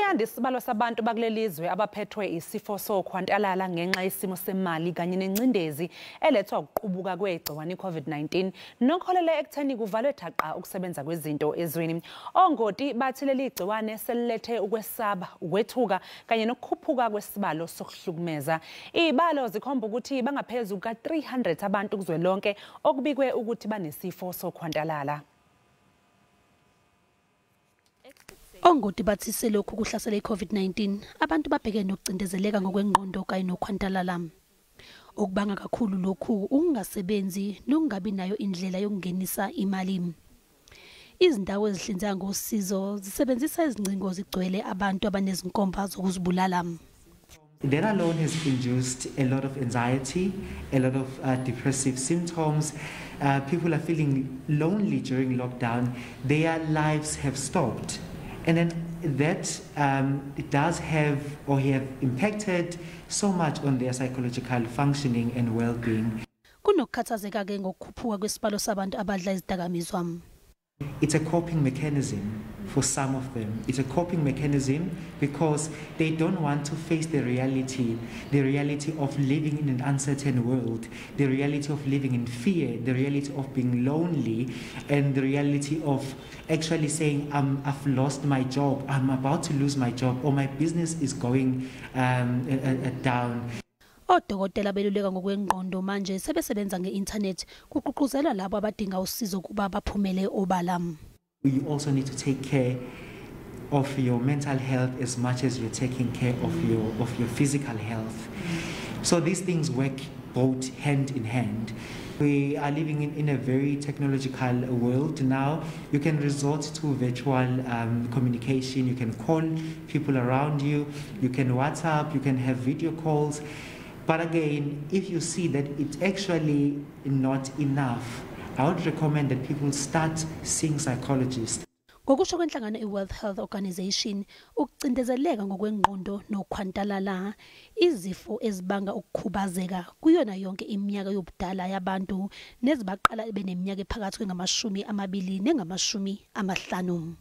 Siyanda isibalo sabantu bakuleli zwe abaphethwe isifo sokhwantalala ngenxa yesimo semali kanye nengcindezi elethwa ukuqubuka kwegciwane i-COVID-19 nokholele ekutheni kuvalwe thaqa ukusebenza kwezinto ezweni. Ongoti bathi leli gciwane selilethe ukwesaba, ukwethuka kanye nokukhuphuka kwesibalo sokuhlukumeza. Izibalo zikhomba ukuthi bangaphezulu ka-300 abantu kuzwelonke okubikwe ukuthi banesifo sokhwantalala. Ongoti bathi selokhu kuhlasela i-COVID-19 abantu babhekene nokucindezeleka ngokwengqondo kanye nokhwantalala. Okubanga kakhulu lokhu ukungasebenzi nokungabi nayo indlela yokungenisa imali. Izindawo ezihlinzeka ngosizo zisebenzisa izingcingo zigcwele abantu abanezinkomba zokuzibulala. That alone has induced a lot of anxiety, a lot of depressive symptoms. People are feeling lonely during lockdown. Their lives have stopped. And then that it does have or have impacted so much on their psychological functioning and well-being. Kunokukhathazeka ke ngokukhuphuka kwesibalo sabantu abadla izidakamizwa. It's a coping mechanism for some of them. It's a coping mechanism because they don't want to face the reality of living in an uncertain world, the reality of living in fear, the reality of being lonely, and the reality of actually saying, I've lost my job, I'm about to lose my job, or my business is going down. Odokotela beluleka ngokwengqondo manje sebesebenza nge-internet kuququzelwa labo abadinga usizo kuba baphumele obala. You also need to take care of your mental health as much as you're taking care of your physical health. So these things work both hand in hand. We are living in a very technological world now. You can resort to virtual communication. You can call people around you. You can WhatsApp. You can have video calls. But again, if you see that it's actually not enough, I would recommend that people start seeing psychologists. Ngokusho kwenhlangano i-World Health Organization, ukucindezeleka ngokwengqondo nokhwantalala izifo ezibanga ukukhubazeka kuyona yonke iminyaka yobudala yabantu nezibaqala beneminyaka ephakathi kwengama-20 nengama-50.